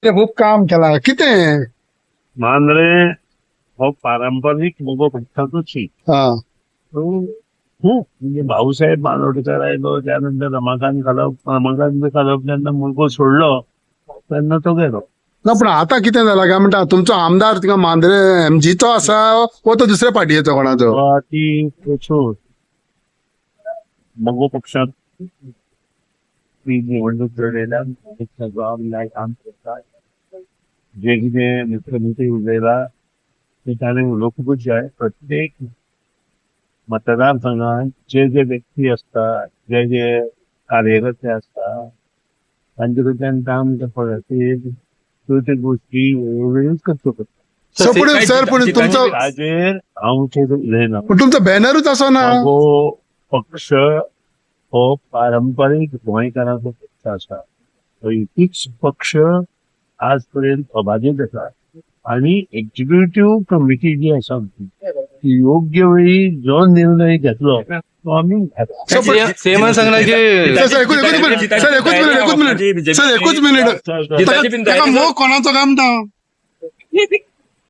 ते खूब काम केला कितें? मांद्रे हो पारंपरीक मगो पक्षाचोच शी. हा. तो खूप म्हणजे भाऊसाहेब बांदोडकर आयलो, त्यानंतर रमाकांत खलप. रमाकांत खलप जेन्ना मुलगो सोडलो तेन्ना तो गेलो. ना, पण आता कितें जाला काय म्हणटा, तुमचो आमदार थिंगा मांद्रे एमजीचो आसा वो तो दुसऱ्या पार्टीचो कोणाचो? तो ती सोड, मगो पक्षात ती निवडणूक लढयल्या. जबाबदार काम करता. जे कितें मुख्यमंत्री उलयला ते ताणें उलोवपूच जाय. प्रत्येक मतदारसंघात जे जे व्यक्ती असता, जे जे कार्यकर्ते असता, तांचे कडल्यान काम करपा खातीर त्यो त्यो गोष्टी वेळोवेळीच करच्यो पडटा. सर, पूण सर, पूण तुमचो ताजेर हांव चड उलयना. पूण तुमचो बॅनरूच असो ना. मगो पक्ष हो पारंपरीक गोंयकारांचो पक्ष आसा. तो एकूच पक्ष आज पर्यंत अबाधीत आसा आणि एक्झिक्युटिव्ह कमिटी जी आसा ती योग्य वेळी जो निर्णय घेतलो तो आमी घेतला. सर, पण- सीएमान सांगला की सर, सर, एकूच एकूच मिनिट सर, एकूच मिनिट, एकूच मिनिट सर, एकूच मिनिट. सर, जिताची ताका बिन ताका तयारी मोग कोणाचो काय म्हणटा?